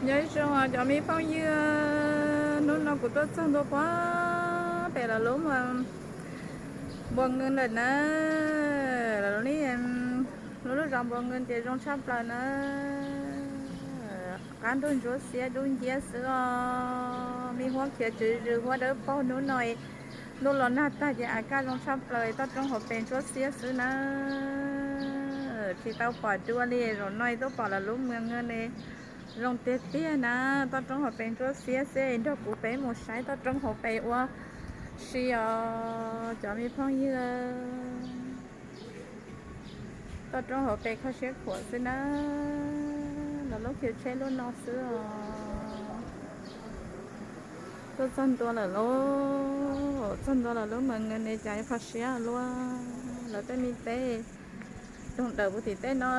Nyob zoo cov me phooj ywg, hnub no kuv tuaj txog ntua pem lawv lub npua nqees lawm na. Lawv lub, lub zos npua nqees ces zoo tshaj plaws na. Qab ntuj ntsuab xiab dub nciab xwb os. Me huab khiav tswv zws huab dawb paug hnub no. Ntuj los nag tag ces a kaj zoo tshaj plaws, toj roob hauv pes ntsuab xiab xwb na. Tsis tau pom dua li, zaum no tuaj pom lawv lub npua nqees ne. Zoo tiag tiag na, toj roob hauv pes ntsuab xiab xwb, nrog kuv peb mus saib toj roob hauv pes ua si os cov me phooj ywg. Toj roob hauv pes kho siab khuav xwb na, lawv lub khiv tsheb lub no xwb os. Tuaj txog ntua lawm lauj, txog ntua lawm lub npua nqees ne cas kho siab luaj. Lawv tej me teb toog dawm puag tim tej no.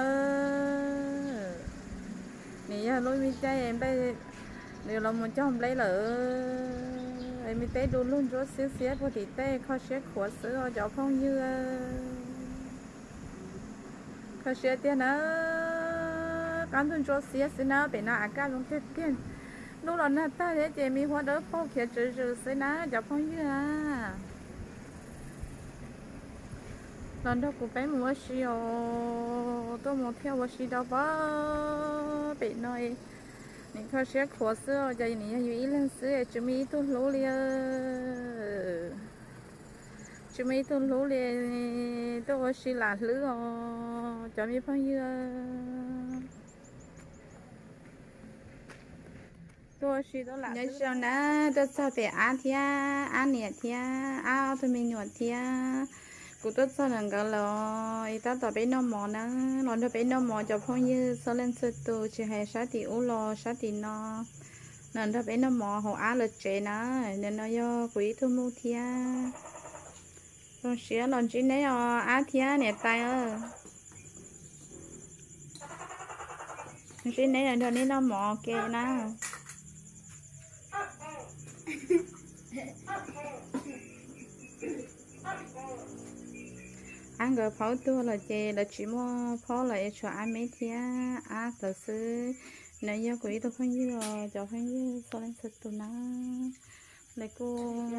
Nws yog lub me caij nplej, nws los mus cog nplej lawm. Me teb du lug ntsuab xiab xiab puag tim tej, kho siab khuav xwb os cov phooj ywg. Kho siab tiag na, qab ntuj ntsuab xiab xwb na, pem no a kaj zoo tiag tiag. Ntuj los nag tag thiab ces me huab dawb paug khiav tswv zws xwb na cov phooj ywg a. Los nrog kuv peb mus ua si os, tuaj mus thiaj ua si rau pem no. Nws kho siab khuav xwb os, ces nws yog yus ib leeg xwb, tsis muaj ib tug hlub li. Tsis muaj ib tug hlub li, tuaj ua si lam hlwb os cov me phooj ywg. Tuaj ua si tuaj lam hlwb na, tuaj txog pem ab thiab, ab niam thiab, ab ob tug me nyuam thiab. Kuv tuaj txog ntawm nkawd lawm, es tab tom peb noj mov na, los nrog peb noj mov cov phooj ywg txhua leej txhua tus, tsis hais sab tim ub los sab tim no. Los nrog peb noj mov hauv ab lawv tsev na, nim no yog kuv ib tug muj thiab. Zoo siab los ntsib neb os ab thiab niam tais. Ntsib neb los nrog neb noj mov ke na. Ab nkawd phaub tuag lawm ces lawv tsis muaj phaub lawm es tshuav ab me thiab ab tawv xwb. Nws yog kuv ib tug phooj ywg os cov phooj ywg txhua leej txhua tus na. Lawv kuj,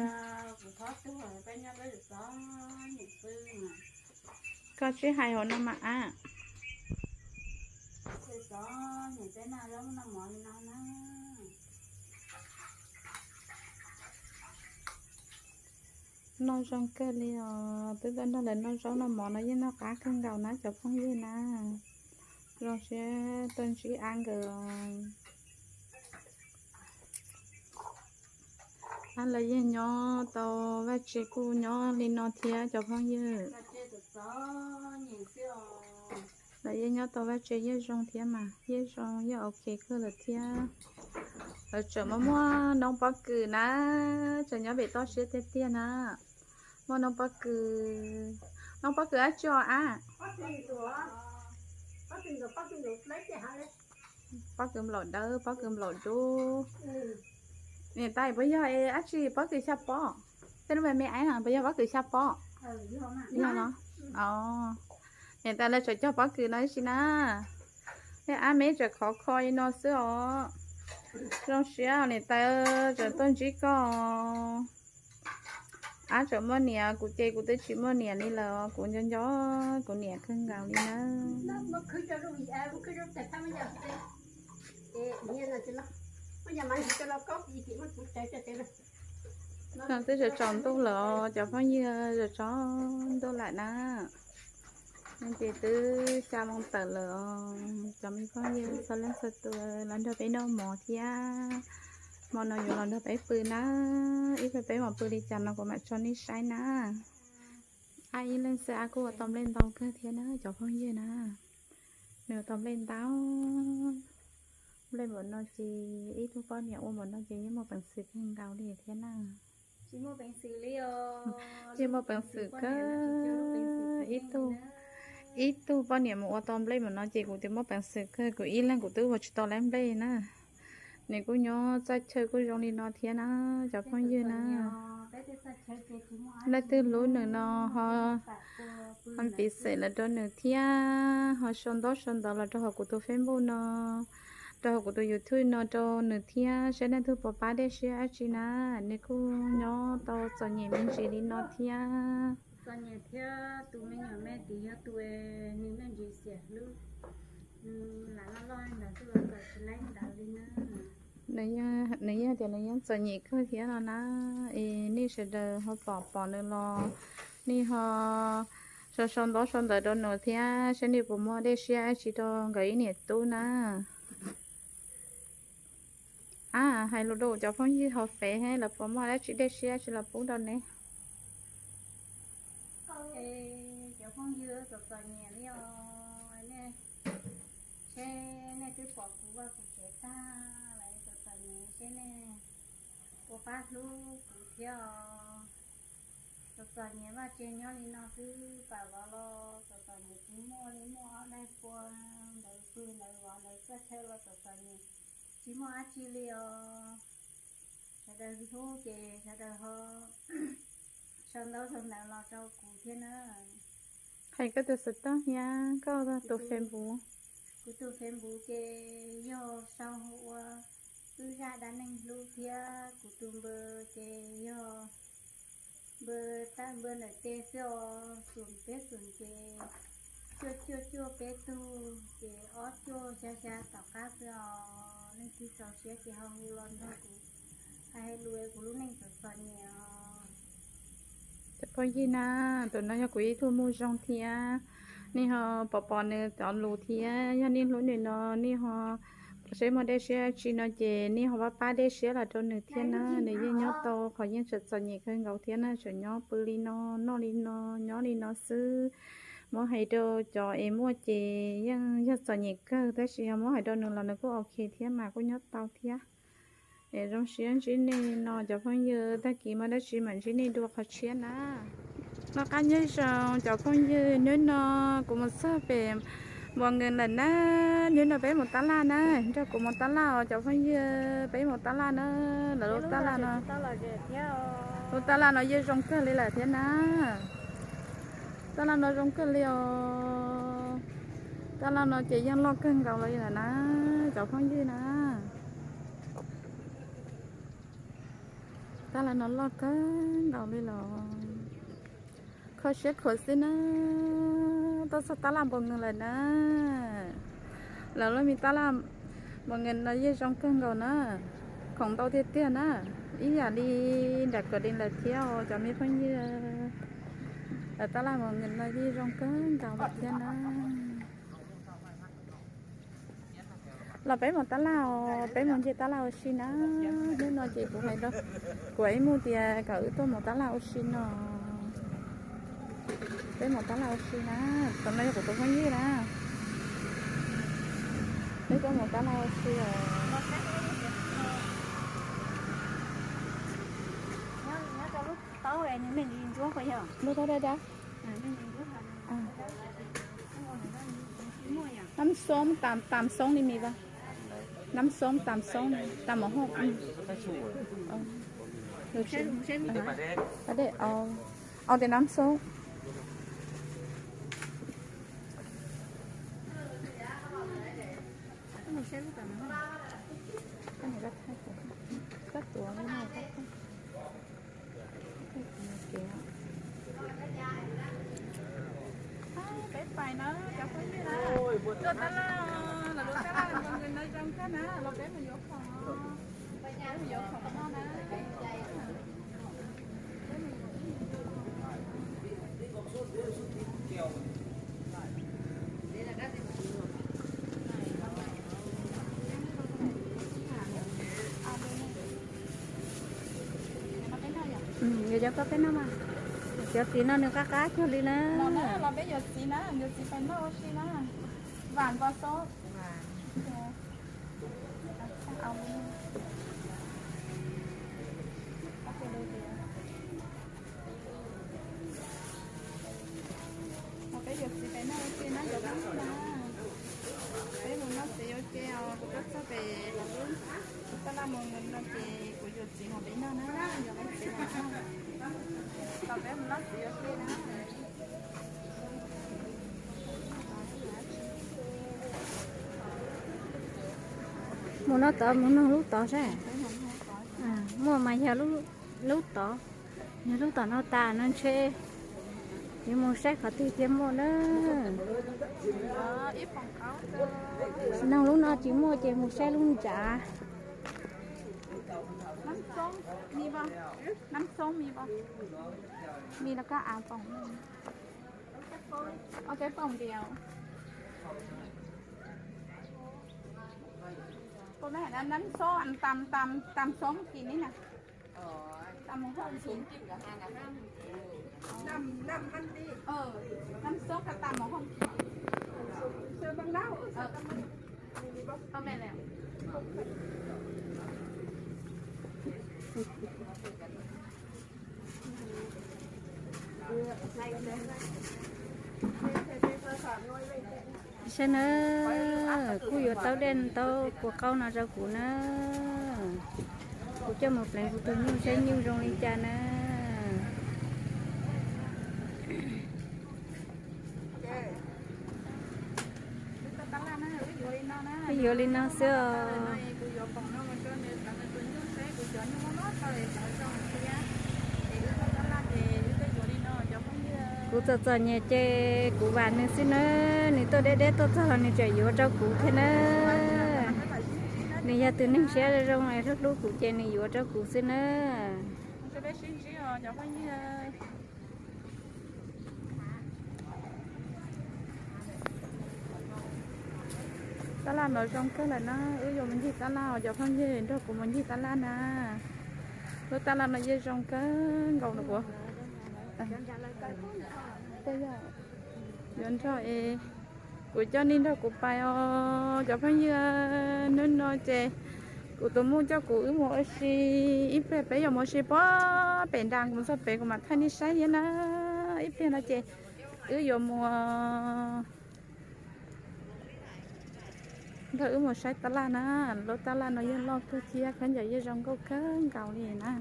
koj tsis hais hauv no mas ab. Noj zoo kawg li os, twb tuaj nrog lawv noj zaub noj mov no yeej noj qab kawg nkaus na cov phooj ywg na. Zoo siab tuaj ntsib ab nkawd. Ab lawv yeej nyob tau vaj tse kuj nyob li no thiab cov phooj ywg. Lawv yeej nyob tau vaj tse yeej zoo thiab mas, yeej zoo yeej ok kawg lawm thiab. Lawv tseem muaj muaj noob pob kws na, tseem nyob pem toj siab tiag tiag na. Muaj noob pob kws, noob pob kws dab tsi os ab? Pob kws nplaum dawb, pob kws nplaum dub. Niam tais, puas yog dab tsi pob kws xya pob? Tej lub me me ab no puas yog pob kws xya pob? Yog los? Niam tais, lawv tseem cog pob kws no ib si na. Tej ab me tseem khov kho li no xwb os. Zoo siab niam tais, tseem tuaj ntsib koj. Ab tseem muaj niam, kuv ces kuv twb tsis muaj niam li lawm, kuv nco nco kuv niam kawg nkaus li na. Twb tsaus ntuj lawm os cov phooj ywg, tsaus ntuj lawm na. Ces twb xya moo tawm lawm os cov me phooj ywg txhua leej txhua tus, los nrog peb noj mov thiab. Hmo no yuav los nrog peb pw na, ib pliag peb mam pw li cas no kuv mam tso nej saib na. Ab ib leeg xwb ab kuj ua tau nplej ntau kawg thiab na cov phooj ywg na. Nws ua tau nplej ntau. Nplej npaum no ces ib tug poj niam ua npaum no ces yeej muaj peev xwm kawg nkaus li thiab na. Yeej muaj peev xwm kawg. Ib tug, ib tug poj niam mus ua tau nplej npaum no ces kuv twb muaj peev xwm kawg, kuv ib leeg kuv twb ua tsis tau lawv nplej na. Nws kuj nyob txoj chaw kuj zoo li no thiab na cov phooj ywg na. Leej twg hlub nws no ho, ho piv xem los rau nws thiab, ho sau ntaub sau ntawv los rau hauv kuv tus Facebook no. rau hauv kuv tus YouTube no rau nws thiab, saib nej twg puas pab dej siab dab tsi na. Nws kuj nyob tau txom nyem me ntsis li no thiab. Txom nyem thiab, tus me nyuam me tid yog tus nws me ntsis xiam hlub, nws lam loj loj ntawd xwb los txawm tsis laib ntawd li na. Nws yeej tias nws yeej txom nyem kawg thiab no na. Es nej sawv daws ho pom pom nws los nej ho sau sau ntaub sau ntawv rau nws thiab, saib nws puas muaj dej siab dab tsi rau nkawd ib niam tub na. A, hais lus rau cov phooj ywg hauv fev, lawv puas muaj dab tsi dej siab dab tsi los pub rau neb. Cov phooj ywg, txom txom nyem li os, nej, seb nej twb pom kuv vaj kuv tsev tag lawm, txom txom nyem, seb nej puas pab hlub kuv thiab os. Txom txom nyem vaj tsev nyob li no xwb, pam vov los txom txom nyem, tsis muaj li, muaj ob daig pua ntawd pw ntawd vov ntawd txoj chaw los txom txom nyem, tsis muaj dab tsi li os. Sawv daws hlub ces sawv daws ho sau ntaub sau ntawv los rau kuv thiab na. Hais koj tus xov tooj thiab koj tus Facebook. Kuv tus Facebook ces yog sau hu ua Wb Zaj Dab Neeg Hlub thiab kuv tus npawb ces yog npawb tab npawb ntawm tes xwb os, xoom peb xoom ces cuaj cuaj cuaj peb tug ces ob cuaj xya xya tom qab xwb os. Leej twg txaus siab ces ho hu los nrog kuv hais lus kuv lub neej txom txom nyem os. Cov phooj ywg na, tus no yog kuv ib tug mus zoo thiab, nej ho pom pom nws cov lus thiab, yog nej hlub nws no nej ho pom seb muaj dej siab tsi no ces nej ho pab pab dej siab los rau nws thiab na. Nws yeej nyob tau qhov yeej tseem txom nyem kawg nkaus thiab na, tseem nyob pw li no, noj li no, nyob li no xwb. Muab hais rau cov es muaj ces yeej yog txom nyem kawg, tab sis yog muab hais rau nws los nws kuj ok thiab mas kuj nyob tau thiab. Es zoo siab ntsib nej no cov phooj ywg, tag kis muaj dab tsi mam ntsib nej dua qhov tshiab na. Noj qab nyob zoo cov phooj ywg, hnub no kuv mus txog pem Npos Nkees lawm na. Hnub no peb mus tab laj na, nrog kuv mus tab laj os cov phooj ywg, peb mus tab laj na. Lawv lub tab laj no, lub tab laj no yeej zoo kawg li lawm thiab na. Tab laj no zoo kawg li os. Tab laj no ces yeej loj kawg nkaus li lawm na cov phooj ywg na. Tab laj no loj kawg nkaus li los kho siab khuav xwb na. Tuaj txog tab laj Npos Nkees lawm na. Lawv lub me tab laj Npos Nkees no yeej zoo kawg nkaus na. Khoom ntau tiag tiag na, ib yam li nram Kuam Dees lawm thiab os cov me phooj ywg. Lawv tab laj Npos Nkees no yeej zoo kawg nkaus lawm thiab na. Los peb mus tab laj os, peb mus nce tab laj ua si na. Hnub no ces kuv hais rau kuv ib mus tias kom wb tuaj mus tab laj ua si no. Peb mus tab laj ua si na. Tus no yog kuv tus phooj ywg na. Peb tuaj mus tab laj ua si os. Lub taub dab dab. Nab xoob, tam xoob li mis vas. Nab xoob, tam xoob, tam mov hoj. Au tias nab xoob. Peb pais na cov phooj ywg na, tuaj tab laj, los lub tab laj Npos Nkees no zoo kawg na, los peb mus yuav khoom, peb mus yuav khoom noj na. Yuav cov koj peb noj mas. Cov txiv no nws qab qab cuag li na. Los peb yuav txiv na, yuav txiv pais noj ua si na. Vam npos xoob. Los peb yuav txiv pais noj ua si na cov phooj ywg na. Peb mus noj txiv ua ke os, kuv tuaj txog pem lub tab laj Npos Nkees no ces kuv yuav txiv mus pem noj na, yog peb txiv los noj. Los peb mus noj txiv ua ke na. Mus no tod, mus noog lub tod saib. Muaj mas yog lub tod, yog lub tom no tas no ntshe yuav mus saib qhov twg thiaj muaj na. Noog lub no tsis muaj ces mus saib lub nrad. Saib na, kuj yuav tau dej tau kua qaub no rau kuv na. Kuv coj mus pleev kuv tus nyuj saib nyuj zoo li cas na. Wb yuav li no xwb os. Kuv txom txom nyem ces kuv vam nws xwb na. Nws tuaj deb deb tuaj txog los nws tseem yuav rau kuv thiab na. Nws yog tus neeg siab zoo es hlub hlub kuv ces nws yuav rau kuv xwb na. Tab laj no zoo kawg lawm na, wb yuav mus ncig tab laj os cov phooj ywg, nrog kuv mus ncig tab laj na. Lub tab laj no yeej zoo kawg nkaus no kuv yuav nrog es kuv coj nej nrog kuv pais os cov phooj ywg. Hnub no ces kuv tus muam coj kuv wb mus ua si, ib pliag peb yuav mus ua si pem nram, kuv mus txog pem kuv mam thaij nej saib thiab na. Ib pliag no ces wb yuav mus nrog wb mus saib tab laj na. Lub tab laj no yeej loj kawg thiab khaub ncaws yeej zoo nkauj kawg nkaus li na.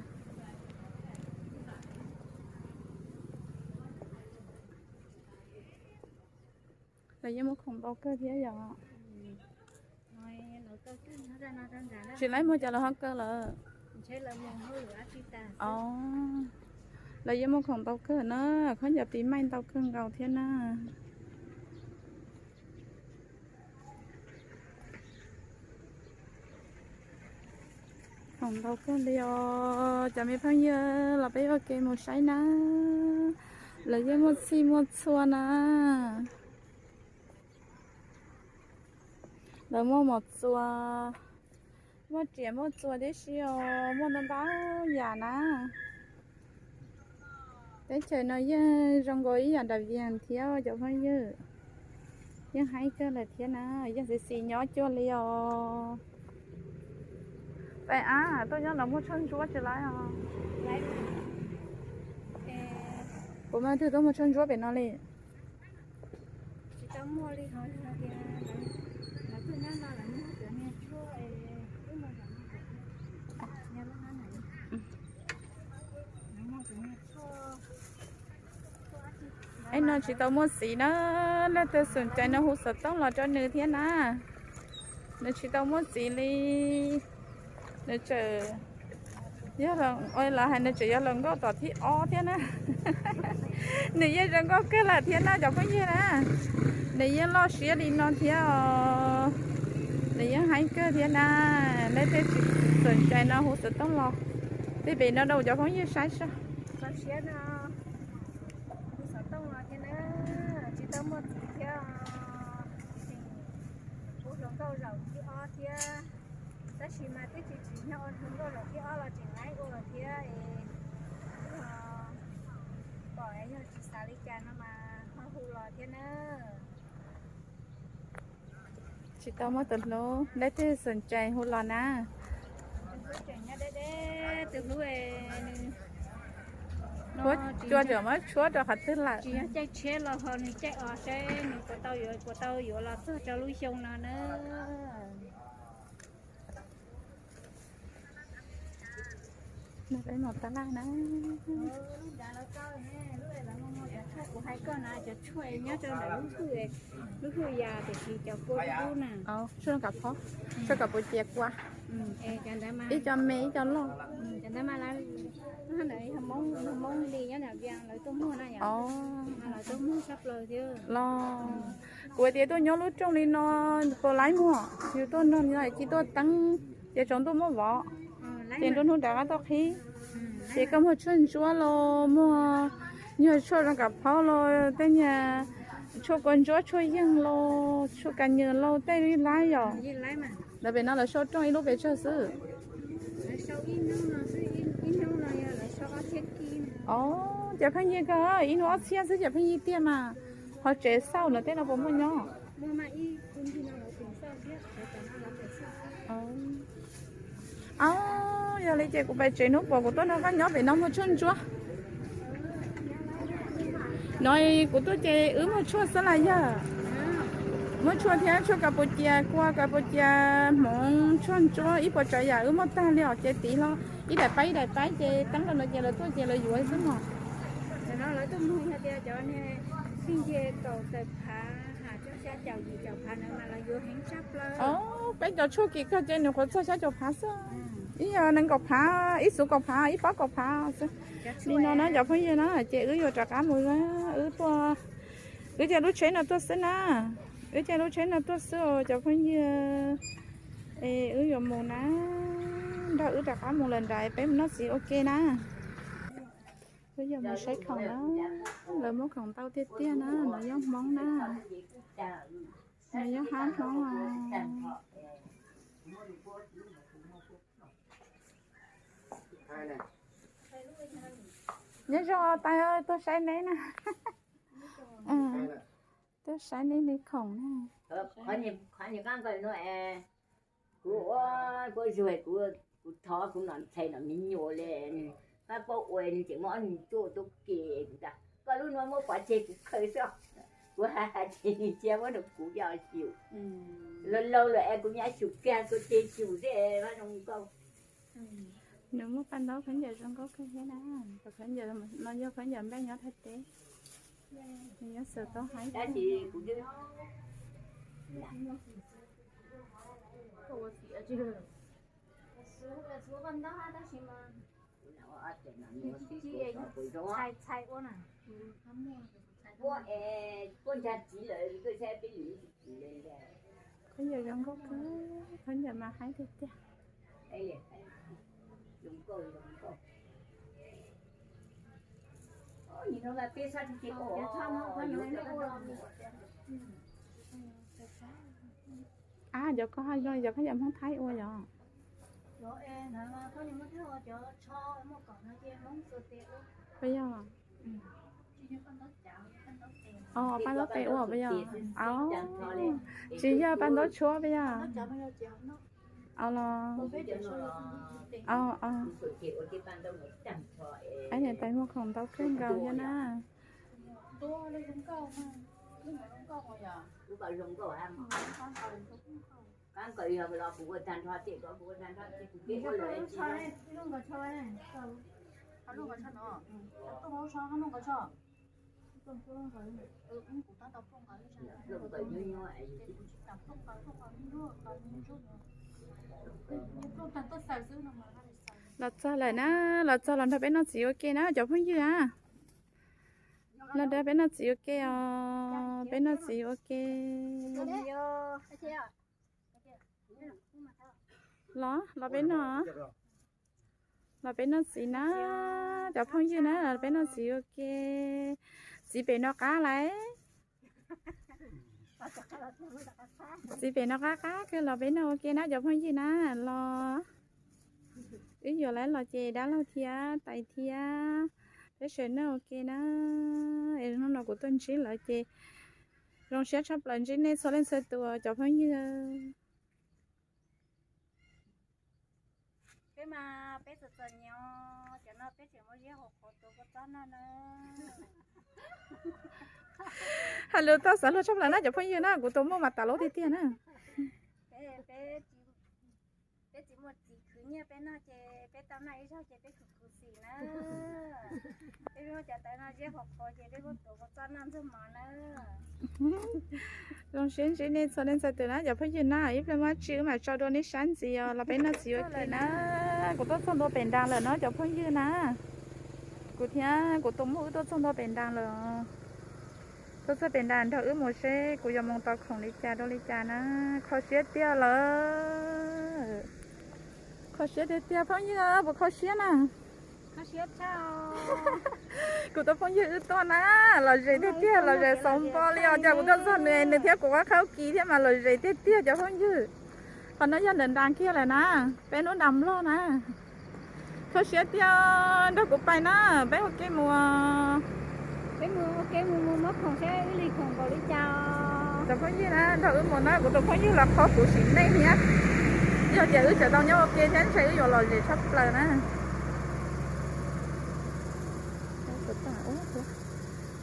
Lawv yeej muaj khoom ntau kawg thiab yom. Tsis laib muag cas lawv ho kaw lawm. Lawv yeej muaj khoom ntau kawg na, khaub ncaws pis maij ntau kawg nkaus thiab na. Khoom ntau kawg li os cov me phooj ywg, los peb ua ke mus saib na. Lawv yeej muaj txhij muaj txhua na. Lawv muaj mos txuas, muaj riam muaj txuas tib si os, muaj ntau ntau yam na. Teb chaws no yeej zoo nkaus ib yam nram Vias thiab cov phooj ywg, yeej haib kawg lawm thiab na, yeej xis xis nyob cuag li os. Peb ab tuaj nyob los muaj tshuaj ntsuab tsis laib os? Puas muaj leej twg tuaj muag tshuaj ntsuab pem no li? Eb, no tsis tau muaj txiv na, leej twg xom cai no hu xov tooj los rau nws thiab na. Nws tsis tau muaj txiv li. Nws tseem, yog, lawv hais nws tseem yog hluas nkauj tom thib ob thiab na. Nws yeej zoo nkauj kawg lawm thiab na cov phooj ywg na. Nws yeej loj siab li no thiab os. Nws yeej haib kawg thiab na. Leej twg tsis xom cai no hu xov tooj los tej pem no rau cov phooj ywg saib soj. Tsis tau muaj txiv thiab, tseem ua hluas nkauj zaum thib ob thiab. Tab sis mas twb tsis tsim nyog ua hluas nkauj zaum thib ob los tseem laib ua thiab es, pom yog tsis xav li cas no mas ho hu los thiab na. Tsis tau muaj tus hlub, leej twg xom cai hu los na. Tus hlub, cua tseem muab tshuab rau qhov twg lawm. Tsis yog caij tsheb los ho nws caij os seb nws puas tau yuav, puas tau yuav los txog rau lub xyoo no na. Peb mus tab laj na. Kuv hais koj na, cov tshuaj nyob rau ntawm lub hwj, lub hwj yas tiam sis cov kua dub na. Tshuaj kav phaub, tshuaj kav puas cia kua. Ib co me ib co loj. Cov ntawd mas lawv, Hmoob li nyob nram Vias lawv tuaj muag na yom. Lawv tuaj muag sab plaws thiab los. Kuv tias tuaj nyob lub rooj li no puas laib muag, yus tuaj nrog li no ces tuaj teeb ces tsaus ntuj muab vov, ces nruab hnub rov qab tuaj qhib. Ces koj muag tshuaj ntsuab los muag, nyuag tshuaj zoo kav phaub los tej niag tshuaj kua ntsuab tshuaj yeej los tshuaj kas nyws los tej yeej laib yom. Ntawm pem no lawv sau rooj ib lub pes tsawg xwb? Os, cov pheej yig kawg, ib hnub ob txhiab xwb cov pheej yig tiag mas. Ho tsev xauj no tej no puas muaj nyob? Os, yog li ces kuv pais tsev hnub puas kuv tuaj nrog koj nyob pem no muag tshuaj ntsuab. No kuv tuaj ces wb muag tshuaj xwb las yog? Muag tshuaj thiab tshuaj kas puas cia kua, kas puas cia hmoov, tshuaj ntsuab ib puas tsav yam wb muag tag li os. Ces tiv hlo ib daim paib ib daim paib ces teeb rau no ces lawv tuaj ces lawv yuav xwb mog. Cov no lawv tuaj muag yog tias cov niag xij nce kaum tawm phav, ha, xya caum yim caum phav na mas lawv yuav heev tshaj plaws. Peb cov tshuaj kim kawg ces nws qhuav txog xya caum phav xwb. Ib yam nees nkaum phav, ib xuv kaum phav, ib pob kaum phav xwb. Li no na cov phooj ywg na, ces wb yuav rov qab mus, wb tuaj, wb caij lub tsheb no tuaj xwb na. Wb caij lub tsheb no tuaj xwb os cov phooj ywg. Es wb yuav mus na, nrog wb rov qab mus lawm nrad peb mus noj txiv ua ke na. Wb yuav mus saib khoom na, lawv muab khoom ntau tiag tiag na, no yog Hmoob na, no yog hab Hmoob. Nyob zoo tais, tuaj saib neb na. Tuaj saib neb li khoom na. Kuv ua, kuv zuag, kuv thov kuv nom ntxhais nom me nyuam li, pab paub ua nws tseem muab ob nws tuaj tuaj ke kuv tas koj lub no muab pov tseg kuv khaws xwb. Kuv hais hais ces nws cia muab rau kuv coj xyum. Laus laus lawm es kuv nyab xyum kiag kuv ces xyum xwb, Vaj zoo nkauj. Nws muaj paj ntaub khaub ncaws zoo nkauj kawg thiab na. Tus khaub ncaws no yog khaub ncaws npaj nyob Thaib teb. Nws yuav xaws tau haib tab sis kuv twb Khaub ncaws zoo nkauj kawg, khaub ncaws mas haib tiag tiag. Ab, cov ko ho zoo li cov khaub ncaws Hmoob Thaib ua yom? Puas yog? Paj ntaub tes ua puas yog? Tsis yog paj ntaub tshuab puas yog? Los, tais muag khoom ntau kawg nkaus thiab na. Los txog lawm na, los txog los nrog peb noj txiv ua ke na cov phooj ywg a. Los nrog peb noj txiv ua ke os, peb noj txiv ua ke. Los, los peb noj, los peb noj txiv na, cov phooj ywg na, los peb noj txiv ua ke. Txiv pem no qab lawm. Txiv pem no qab qab kawg, los peb noj ua ke na cov phooj ywg na, los. Wb yuav lawv los ces dab laug thiab tais thiab peb sawv noj ua ke na. Es hnub no kuv tuaj ntsib lawv ces zoo siab tshaj plaws ntsib nej txhua leej txhua tus cov phooj ywg. Peb mas peb txom txom nyem, cov no peb tseem muaj zeb hauv qhov tuav kua txob noj na. Hais lus tau xav luag tshaj plaws na cov phooj ywg na, kuv tus muaj mas tas laub tiag tiag na. Peb, peb Txiv muaj txiv khwv nyiaj peb noj ces peb tau noj ib zaug ces peb khuv khuv xim na. Peb muab cov tawv no ziab qhov qhov ces peb muab tuav ua txoj noj ntxuag mov na. Zoo siab ntsib nej txhua leej txhua tus na cov phooj ywg na, ib pliag muaj tsis wb mam tso dua nej saib ntxiv os, los peb noj txiv ua ke na. Kuv tuaj txog ntua pem nras lawm no cov phooj ywg na. Kuv thiab kuv tus muam wb tuaj txog ntua pem nras lawm. Tuaj txog pem nras nrog wb mus seb kuv yuav mus tau khoom li cas dua li cas na. Kho siab tiag lawm. Kho siab tiag tiag phooj ywg, puas kho siab na? Kuv tus phooj ywg wb tuaj na, los zem tiag tiag, los zem xauv npo li os. Cas kuv tuaj txog nws, nws thiab kuv qab qhaub kis thiab mas los zem tiag tiag cov phooj ywg. Qhov no yog nws nras kiag lawm na, peb lub nras nplog na. Kho siab tiag, nrog kuv pais na, peb ua ke mus. Peb mus ua ke mus mus muab khoom seb wb li khoom npaum li cas. Cov phooj ywg na, nrog wb mus na, kuv tus phooj ywg los qhov kuv sim neej thiab. Yog tias wb tseem tau nyob ua ke thiab ntshe wb yuav lom zem tshaj plaws na.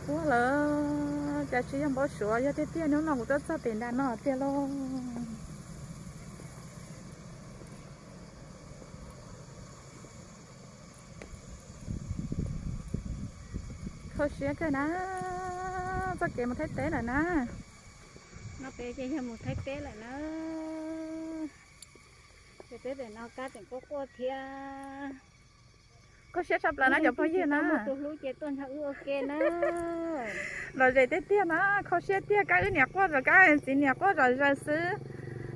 Ua lawm, cas tsis yog npau suav, yog tiag tiag hnub no kuv tuaj txog pem nram no tiag lauj. Kho siab kawg na, txoj kev mus Thaib teb lawm na. No peb ces yog mus Thaib teb lawm na. Ces peb pem no kab tseem quaj quaj thiab. Kho siab tshaj plaws na cov phooj ywg na. Tus hlub ces tuaj nrog wb ua ke na. Lom zem tiag tiag na, kho siab tiag, kab wb niam quaj zom, kab txiv niam quaj zom zaws xwb.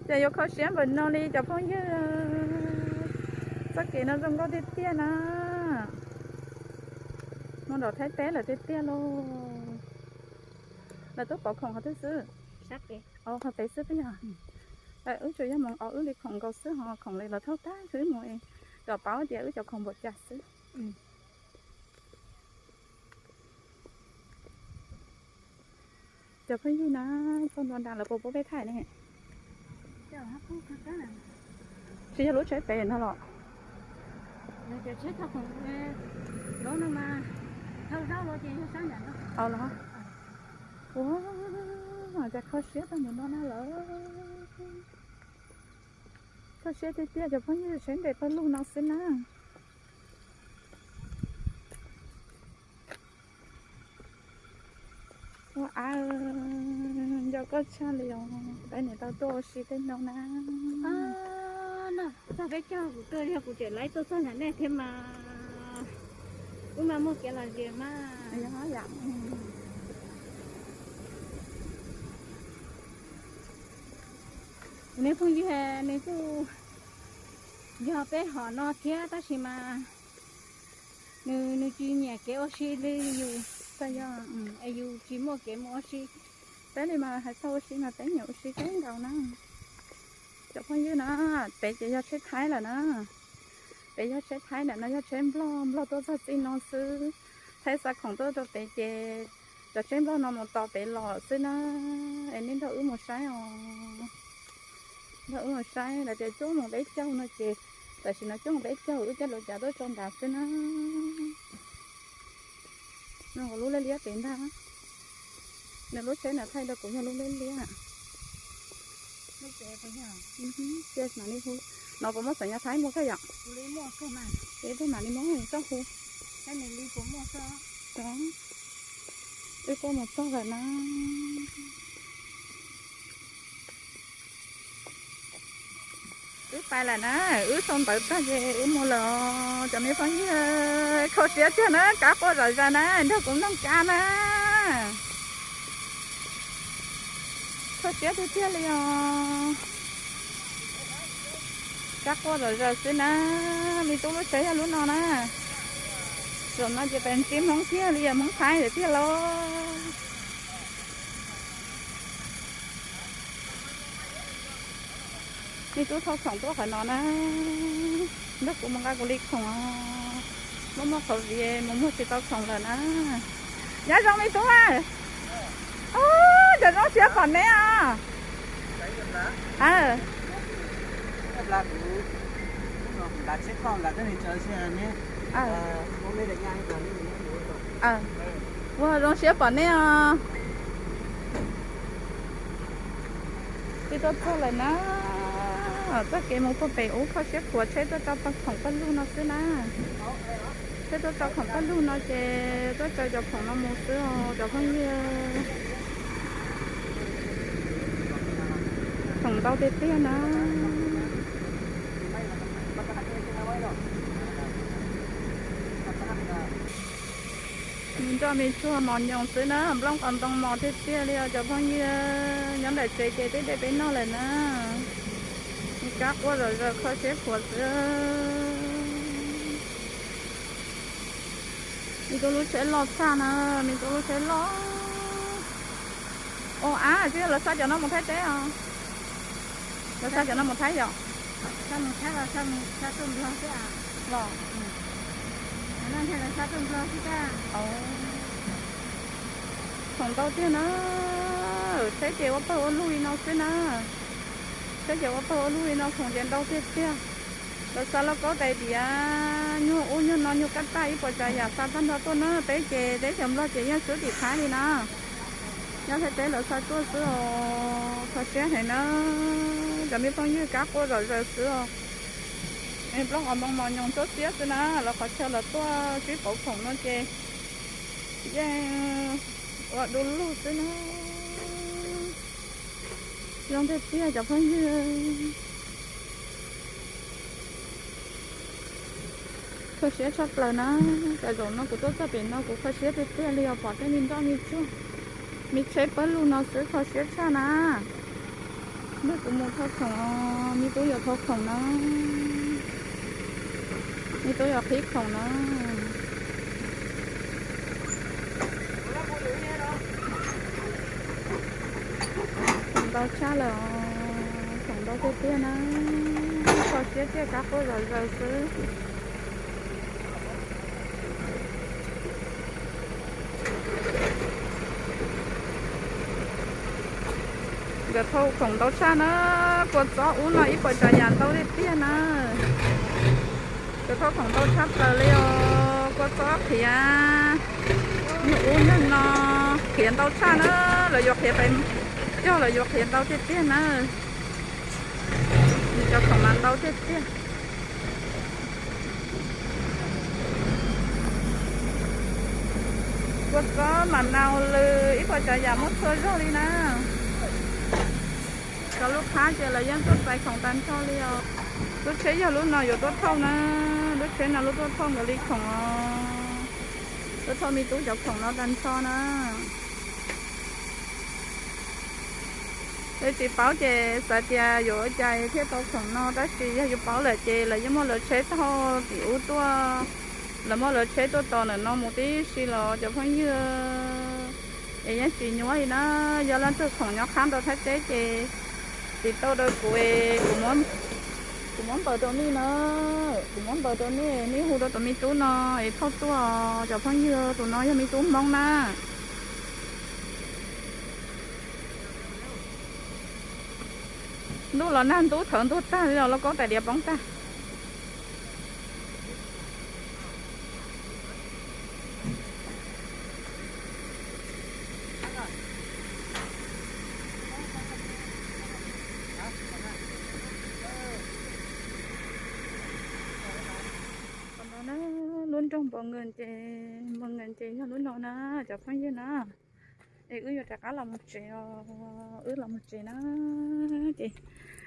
Ces yuav kho siab npaum no li cov phooj ywg. Txoj kev no zoo nkauj tiag tiag na. Mus nram Thaib teb lawm tiag tiag lauj. Lawv tuaj pov khoom qhov twg xwb? Qhov pem xwb puas yog? Wb tsuas yog mus o wb li khoom nkaus xwb ho khoom li los thauj tag wb mus kom paub tias wb cov khoom npaum cas xwb. Cov phooj ywg na, txog ntua nram lawv puas pub peb thaij ne? Tsis yog lub tsheb pem no los? Los? Ua, cas kho siab tag mus no na lawm. Kho siab tiag tiag cov phooj ywg, tsheb nres pawg lug no xwb na. Ua av, nco koj tshaj li os, peb niam tau tuaj ua si tej no na. Txog peb caug kuv tuaj, yog kuv tseem laib tuaj txog nram nej thiab mas, wb mas muaj kev lom zem mas. Kuv niag phooj ywg nws kuj yog peb hom no thiab tab sis mas nws, nws tsis nyiam kev ua si li yus, es yus tsis muaj kev mus ua si. Peb li mas hais txog ua si mas peb nyiam ua si kawg nkaus na. Cov phooj ywg na, pem ces yog tsheb Thaib lawm na. Pem yog tsheb Thaib lawm no, yog tsheb Nplog, Nplog tuaj txog txij no xwb. Thaib xa khoom tuaj rau pem ces cov tsheb Nplog no mus tos pem los xwb na. Es nej nrog wb mus saib os. Nrog wb mus saib, lawv tias cuab mus peb caug no ces tam sim no cuab mus peb caug, wb caij luv cav tuaj tso nrad xwb na. Lub liab liab pem ntag. Nws lub tsheb na thaij rau kuv yog lub liab liab. No puas muaj xeem nyab Thaib muaj kawg yom? Ib tug mam li muab txoj hu. Wb tuaj mus txog lawm na. Wb pais lawm na, wb sau ntawv tag ces wb mus lawm os cov me phooj ywg. Kho siab tiag na, kab quaj zom zaws na, nrog kuv mloog kab na. Kho siab tiag tiag li os. Kab quaj zom zaws xwb na. Me tub lub tsheb yog lub no na. Zaum no ces peb ntsib Hmoob kiag li, yog Hmoob Thaib tiag lauj. Me tub thauj khoom tuaj qhov no na, nrog kuv mus nqa kuv li khoom os. Muaj muaj qhov viv mus muag tsis tau khoom lawm na. Nyob zoo me tub a. Cov zoo siab pom neb os. Ua zoo siab pom neb os. Twb tuaj txog lawm na. Txoj kev mus puag pem ub kho siab khuav tsheb tuaj tso khoom pawg lug no xwb na. Tsheb tuaj tso khoom pawg lug no ces tuaj tso cov khoom no mus xwb os cov phooj ywg. Khoom ntau tiag tiag na. Me nroj me tsuag mos nyoos xwb na, nplooj qos ntoo mos tiag tiag li os cov phooj ywg. Nyob ntawm tsev ces teb de peb noj lawm na. Me kab quaj zom zaws kho siab khuav xwb. Me tub lub tsheb loj tshaj na, me tub lub tsheb loj. Ua ab, twb yog lawv xa cov no mus Thaib teb os. Lawv xa cov no mus Thaib yom? Los, khoom ntau tiag na. Tsheb ces ua pawg ua lug li no xwb na. Tsheb ces ua pawg ua lug li no, khoom ces ntau tiag tiag. Lawv xa lauj kaub tais diav, nyuag ub nyuag no, nyuag kaj tag, ib puas tsav yam xa tag nrho tuaj na. Teb ces teb chaws Nplog ces yeej swb tim Thaib li na. Nyob Thaib teb lawv xa tuaj xwb os, kho siab heev na. Cov me phooj ywg, kab quaj zom zaws xwb os. Nplooj qos ntoo mos nyoos ntsuab xiab xwb na, lawv qhov chaw lawv tuaj sib pauv khoom no ces yeej ua du lug xwb na. Zoo tiag tiag cov phooj ywg. Kho siab tshaj plaws na. Tam zaum no kuv tuaj txog pem no kuv kho siab tiag tiag li os, pom tej me nroj me tsuag, me tsheb pawg lug no xwb, kho siab tshaj na. Nrog kuv mus thau khoom, me tub yuav thau khoom na, me tub yuav qhib khoom na. Khoom ntau tshaj lawm os, khoom ntau tiag tiag na, kho siab tiag, kab quaj zom zaws xwb. Nkawd thau khoom ntau tshaj na, kua txob ub no ib puas tsav yam ntau tiag tiag na. Nkawd thau khoom ntau tshaj plaws li os, kua txob qhiav, nyuag ub nyuag no, qhiav ntau tshaj na, lawv yuav qhiav pes cog, lawv yuav qhiav ntau tiag tiag na. Cov khoom mas ntau tiag tiag. Kua txob, mam nau lws, ib puas tsav yam muaj txhua zog li na. Cov lub qhab ces lawv yeej tuaj txais khoom tag nrho li os. Lub tsheb yog lub no yuav tuaj thauj na, lub tsheb no lub tuaj thauj nkawd li khoom os. Tuaj thauj me tub cov khoom no tag nrho na. Tsis paub ces xav tias yuav ua cas thiaj tau khoom no, tab sis yog yus paub lawm ces lawv yeej muaj lawv tsheb thauj tim ub tuaj, lawv muaj lawv tsheb tuaj tos ntawm no mus tib si los cov phooj ywg. Es yeej tsis nyuaj li na, yog leej twg khoom nyob qhab rau Thaib teb ces tiv tauj rau kuv, kuv muab npaws rau nej na, kuv muab npaws rau nej, nej hu rau tus me tub no es thauj tuaj cov phooj ywg, tus no yog me tub Hmoob na. Ntuj los nag ntub thawv ntuag tag li os, lauj kaub tais diav poob tag. Qhov no na, lub nroog Npoo Nkees ces, Npoo Nkees ces yog lub no na, cov phooj ywg na. Es wb yuav rov qab los mus tsev os, wb los mus tsev na. Ces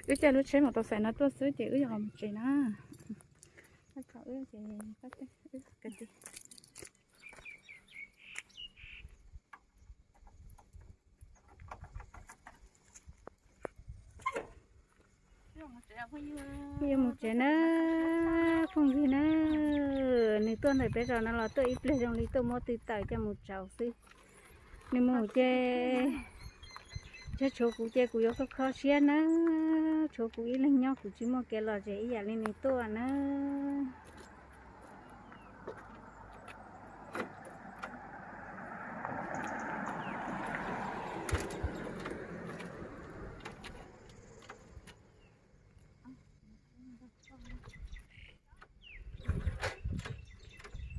wb caij lub tsheb mus tau xais no tuaj xwb ces wb yuav los mus tsev na. Wb ces wb Yuav mus tsev na, phooj ywg na. Nws tuaj ntawm peb zos no los tuaj ib pliag zoo li tuaj muab tw tawm coj mus tsaus xwb. Nws mus ces, tshuav kuv ces kuv yuav kho kho siab na. Tshuav kuv ib leeg nyob kuv tsis muaj kev lom zem ib yam li nws tuaj na.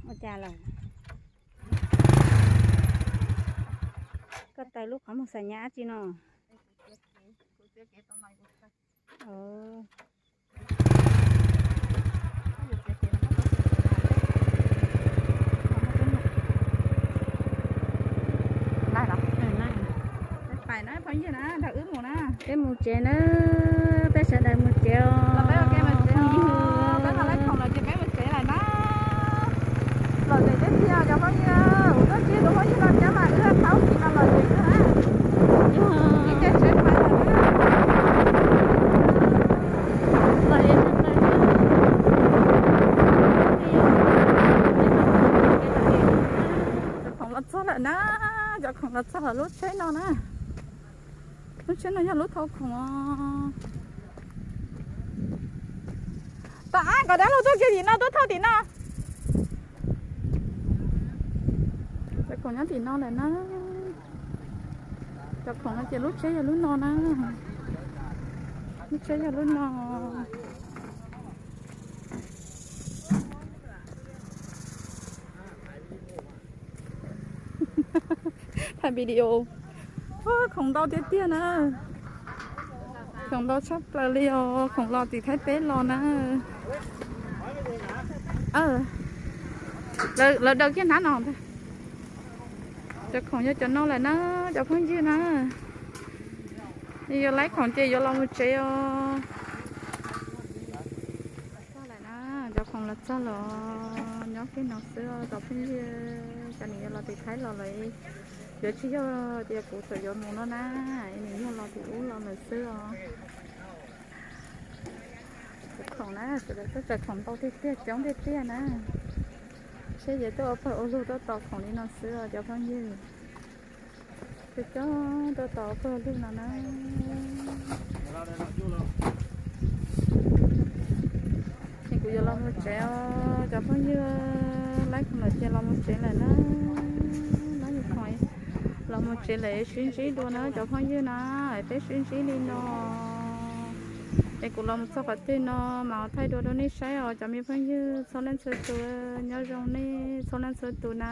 Ua cas lawm? Koj taws lub qhov muag xas nyas dab tsi no? Ov, Mus tsev na, peb sawv daws mus tsev os. Peb mus tsev os, peb los laij khoom lawm ces peb mus tsev lawm na. Lom zem tiag tiag cov phooj ywg, ua txuj ci tus phooj ywg no cov mas wb tau tiv no lom zem na. Ib ce tsev pais lawm na. Cov khoom los txog lawm na, cov khoom los txog lawm lub tsheb no na. Lub tsheb no yog lub thau khoom os. Tom qab kom dab laug tuaj kiag tim no, tuaj thauj tim no. Cov khoom nyob tim no lawm na. Cov khoom no ces lub tsheb yog lub no na. Lub tsheb yog lub no. Thaij video. Khoom ntau tiag tiag na. Khoom ntau tshaj plaws li os, khoom los tim Thaib teb los na. Lawv daws kiag hnab no ntag. Cov khoom yog cov no lawm na, cov phooj ywg na. Yuav laij khoom ces yuav los mus tsev os. Txog lawm na, cov khoom los txog los nyob kiag no xwb os cov phooj ywg. Cov nws yuav los tim Thaib los lawm, yuav tsis yog tias kuv txawm yuav mus no na, nws yog los tim ub los lawm xwb os. Cov khoom na, sawv daws tuaj txais khoom ntau tiag tiag, coob tiag tiag na. Seb yuav tuaj ua pawg ua lug tuaj tos khoom li no xwb os cov phooj ywg. Coob coob tuaj tos ua pawg ua lug no na. Es kuv yuav los mus tsev os cov phooj ywg, laij khoom lawm ces los mus tsev lawm na. Laij khoom los mus tsev lawm, sib ntsib dua na cov phooj ywg na, peb sib ntsib li no. Es kuv los mus txog qhov twg no mas thaij dua rau nej saib os cov me phooj ywg txhua leej txhua tus, nyob zoo nej txhua leej txhua tus na.